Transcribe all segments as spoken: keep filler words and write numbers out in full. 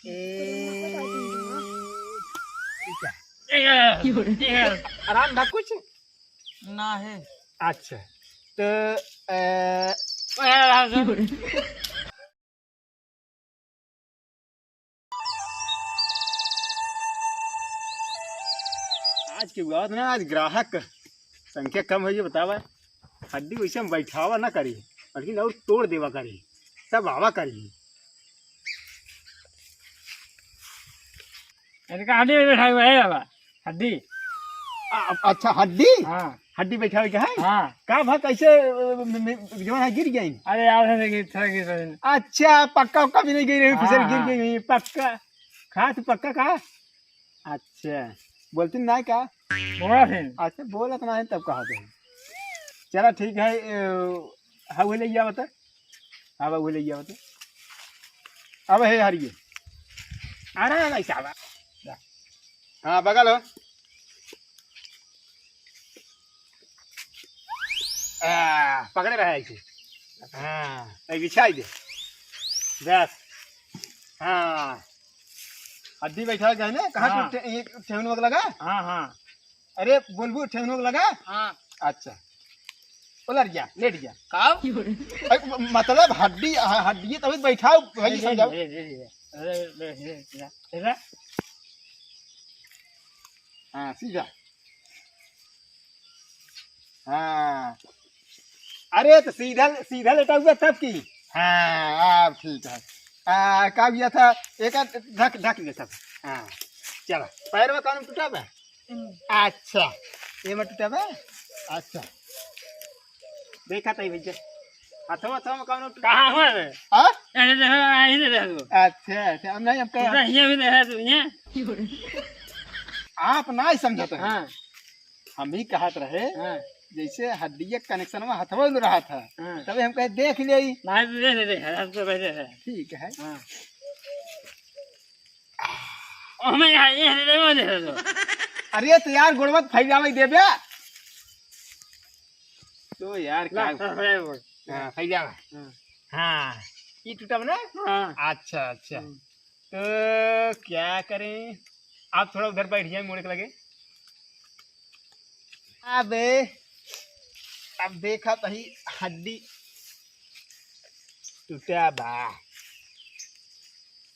ए, ठीक है। आराम बा कुछ? ना है। अच्छा, तो, अ, आज के हुआ ना, आज ग्राहक संख्या कम है, ये बतावा। हड्डी वैसे हम बैठावा ना करी, बल्कि और तोड़ देवा करी, सब आवा करी। इनका हड्डी में बैठा हुआ है बाबा, हड्डी। आ, अच्छा, हड्डी? हाँ। हड्डी बैठावे के है? हाँ। का भा, कैसे, अ, म-, म-, जवान है, गिर गई? अरे यार, है नहीं, थोड़ा गिर रहे हैं। अच्छा, पक्का उक्का भी नहीं गिर रहे, फिसल हाँ, गिर हाँ। गई, पक्का। खास पक्का का? अच्छा, बोलती ना का? बोला है। अच्छा, बोलत ना है तब कहा थे। चला ठीक है, ए, हाँ, वो ले गया बता। हाँ, वो ले गया बता। अब है हरिये। अरे, नहीं साला। हाँ, बगल हो। आ, पकड़े रहे ऐसे। हाँ, नहीं बिछाई दे। बस। हाँ। हड्डी बैठा के है ना? कहाँ हाँ। टूटे-, ये ठेहुन वक लगा? हाँ, हाँ। अरे, बोलबू ठेहुन वक लगा? हाँ। अच्छा। उलट जा, लेट जा। का? अरे, म-, मतलब हड्डी, ह-, हड्डी तभी बैठाओ, वही ले, ले, समझाओ। ले, ले, ले, ले, ले, ले, ले, ले। हाँ, सीधा। हाँ। अरे, तो सीधा, सीधा लेटा हुआ तब की। हाँ, अब ठीक है। आ, का हुआ था? एक आध ढक, ढक ले सब। हाँ, चला। पैर में कौन टूटा बा? हम्म। अच्छा, ये में टूटा बा? अच्छा। देखा था भैया। हथवा, हथवा में कौन टूटा? कहाँ हो रे? हाँ? अरे, देखो, आई रे, देखो। अच्छा, अच्छा, हम नहीं, हम कहे टूटा, ये भी देखा तू, ये। आप ना ही समझत हैं। हाँ। हम ही कहत रहे, हाँ। जैसे हड्डिया connection में हथवा में रहा था, हाँ। तभी हम कहे, "देख ले ही।" नहीं, तो देख ले, देख, हम तो पहले है। ठीक है। हाँ। ओ, हमें यहाँ ये है, वो देख लो। अरे, तो यार, गुड़वत फैलावे देबे। तो यार, ला, क्या? ला, फैलावे। हाँ, फैलावे। हाँ। हाँ, ये टूटा ना? हाँ। अच्छा, अच्छा। हम्म। तो क्या करें, आप थोड़ा उधर बैठ जाए, मुड़े के लगे। अबे, अब देखा तही हड्डी टूटा बा।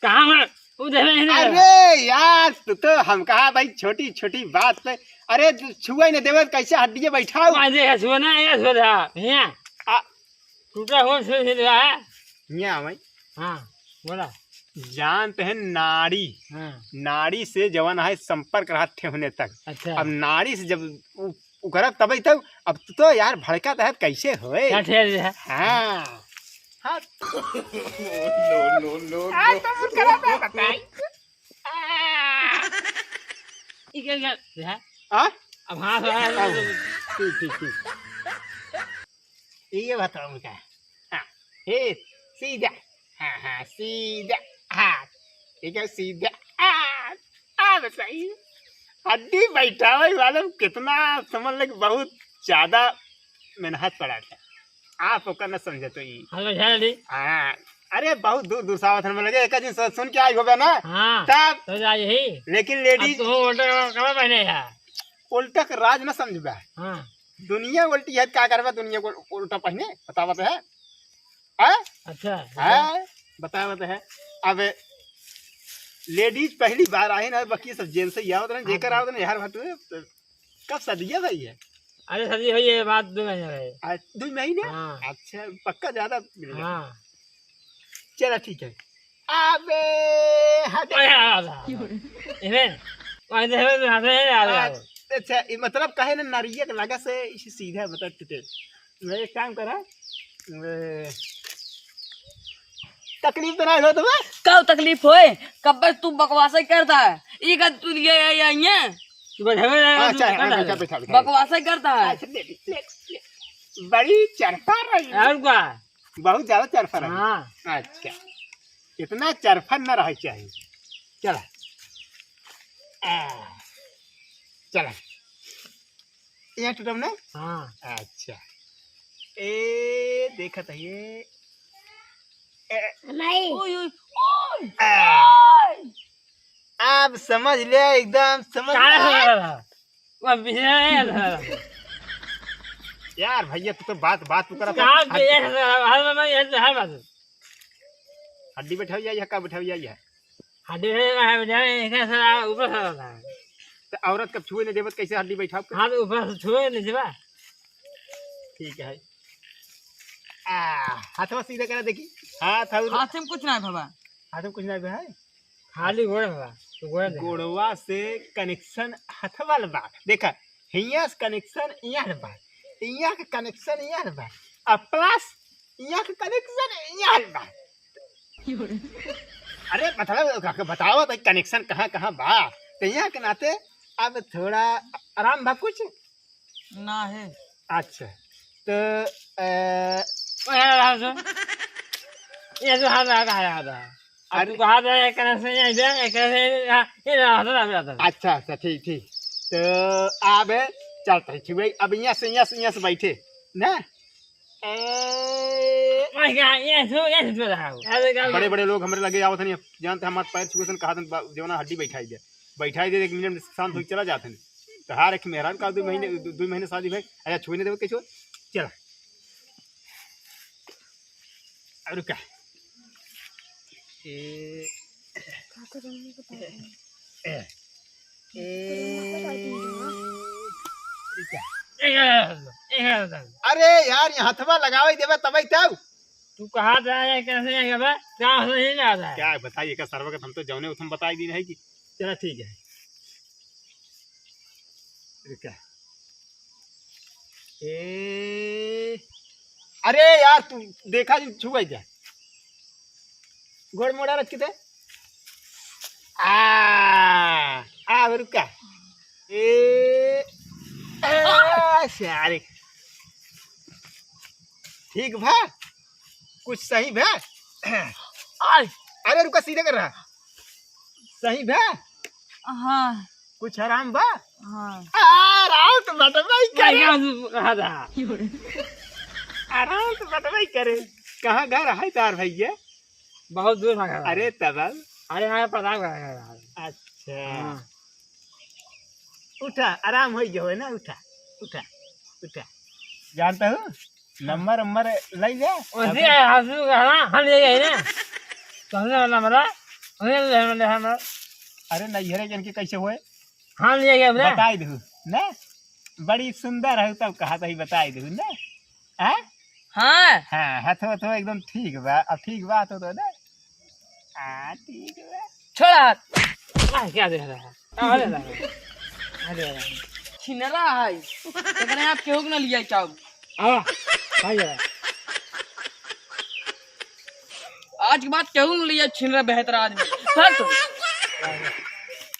कहाँ में? उधर नहीं ना। अरे यार, तू तो हम कहा भाई, छोटी छोटी बात पे, अरे, तू छुआ ही न देवे, कैसे हड्डी बैठाओ? आज ये छुआ ना, ये छुआ था, भैया। आ, टूटा हुआ से, से रहा है। हियाँ आवै। हाँ, बोला। जानत हैं नाड़ी, हाँ। नाड़ी से जवन है संपर्क रहा ठेहुने तक। अच्छा। अब नाड़ी से जब उ-, उकरब तबै तब, अब तू तो यार भड़का तहत कैसे होए? क्या ठेल है? हाँ। हाँ। No, no, no, आज no। तो मुझ करा था बताई। आ। ई क्या, क्या है? आ? अब हाँ, हाँ, हाँ, अब। ठीक, ठीक, ठीक। ये बताओ मुझे। हाँ, हे, सीधा। हाँ, हाँ, सीधा। हाँ, ठीक है, सीधा। आ, आ बताइए। हड्डी बैठावे वाले में कितना, समझ ले कि बहुत ज्यादा मेहनत पड़ा था। आप ओकर न समझे तो ई। हेलो, झा जी। हाँ, अरे बहुत दूर दूर से आवत हन, लगे एक दिन से सुन के आई होबे ना। हाँ, तब तो जाए ही। लेकिन अब ladies तू उल्टा कपड़ा पहने है। उल्टा के राज न समझबे। हाँ। दुनिया उल्टी है, का करबे दुनिया को उल्टा पहने, बतावत है। हाँ? अच्छा, हाँ, बतावत है। अब ladies पहली बार आई ना, बाकी सब gents ही आवत रहे, हाँ। जेकर आवत रहे, यार भाई, तू कब सदिया भाई है? अरे सदिया भाई, ये बात दो महीने रहे। आ, दो महीने? हाँ। अच्छा, पक्का ज्यादा मिल गया। हाँ। चला ठीक है। अबे, हट। अरे, आ, आ, आ। इन्हें, वहाँ से हमें, हमें आ, आ, आ। अच्छा, ये मतलब कहे ना, नारिया के लगा से इसी सीधा मतलब टूटे। मैं एक काम करा, मैं तकलीफ तो ना हो तुम्हें? का तकलीफ होए? कब तू बकवास ही करता है? ई का तू ये, ये, ये, ये? तू बैठा, बैठा, हाँ, बैठा, अच्छा, तू बैठा, हाँ, बैठा, बैठा। बैठा, बैठा। बकवास ही करता है। अच्छा, ले, ले, ले, ले। बड़ी चरफा रही। और का? बहुत ज्यादा चरफा रही। हाँ। अच्छा, इतना चरफा न रहे चाहिए। चला। आ, चला। ये टूटम ना? हाँ। अच्छा। ए, देखत है ये। ए। नहीं। ओए, ओए, ओए। आ। ओए। अब समझ ले, एकदम समझ ले। वो बिजनेस है। यार भैया, तू तो बात, बात तू करत है। हड्डी, हर, हर, हर, हर बात। हड्डी बैठाई जाई है, का बैठाई जाई है? हड्डी बैठाई जाई है, इनका सारा ऊपर से होता है। तो औरत कब छुए नहीं देबत, कैसे हड्डी बैठाओ? हाँ, तो ऊपर से छुए नहीं देबा। ठीक है। आ, हाथवा सीधा करा देखी। हाथ और हाथ में कुछ ना है बाबा। हाथ में कुछ ना है। खाली गोड़ बा, तो गोड़ दे। गोड़वा से connection हथवा ल बा। देखा, हियाँ से connection यहाँ ल बा, यहाँ के connection यहाँ ल बा, आ plus यहाँ के connection यहाँ ल बा। अरे मतलब, क-, क-, बताओ तो connection कहाँ कहाँ बा? तो यहाँ के नाते अब थोड़ा आराम बा कुछ? ना है। अच्छा, तो, अ, ओ, यार, यार, सुन। ये तो हाथ, हाथ, हाथ, हाथ, हाथ। अब अरे। तू कहा था, एक तरह से ये दे, एक तरह से ये, हाँ, ये रहा, हाथ, हाथ, हाथ, हाथ। अच्छा, अच्छा, ठीक, ठीक। तो अब चलते हैं, ठीक भाई, अब यहाँ से, यहाँ से, यहाँ से बैठे, ना? ए, भाई, क्या, ये छू, ये छू रहा हूँ। अरे, क्या बड़े, बड़े लोग हमरे लगे आवत नहीं, जानते हमारे पैर छुए सन, कहा था, बा-, जवना हड्डी बैठाई दे, बैठाई दे, एक मिनट में शांत होके चला जाते हैं। तो हार एक मेहरान का दो महीने, दो, दो महीने शादी भाई, अच्छा, छुए नहीं देवे, कैसे? चला। और क्या? ए, ए, ए, क्या? अरे यार, ये हथवा लगावे देवे तबे तब। तू कहा जा रहा है, कैसे है बे? क्या हो नहीं जा रहा है? क्या बताइए, का सरवा का हम तो जौने उठम बताई दी नहीं कि चला ठीक है। रुका। ए, अरे यार, तू देखा जी, छुआ जा। गोड़ मोड़ा रख के दे। आ, आ, रुका। ए, आ, सारे। ठीक भा? कुछ सही भा? आय। अरे रुका, सीधे कर रहा। सही भा? हाँ। कुछ आराम बा? हाँ। आ, आराम तो बटवाई करे। आराम तो बटवाई करे। कहाँ घर है तार भैया? बहुत दूर भागा है। अरे तब? अरे, हमारे प्रतापगढ़ है यार। अच्छा। हाँ। उठा, आराम हो गया है ना, उठा, उठा, उठा। जानता हूँ, नंबर, नंबर ले जा। उसी अभी हंसू का ना, हम ले गए ना। तो हमने वाला नंबर, हमने ले, हमने, हमने। अरे, नैहरे जन के कैसे हुए? हम ले गए ना। बताई दू, ना? बड़ी सुंदर है, तब कहा था ही बताई दू, ना? हाँ? हाँ। हाँ, हथो, हथो एकदम ठीक बा। अब ठीक बा तो, तो ना? हाँ, ठीक बा। छोड़ा हाथ। आ, क्या दे रहा है? आ, दे रहा है। आ, दे रहा है। छिनरा है। एकरे आप केहू के ना लिया चाहू। आ, आ, दे रहा है। आज के बाद केहू ना लिया छिनरा बेहतर आदमी। भाग तू।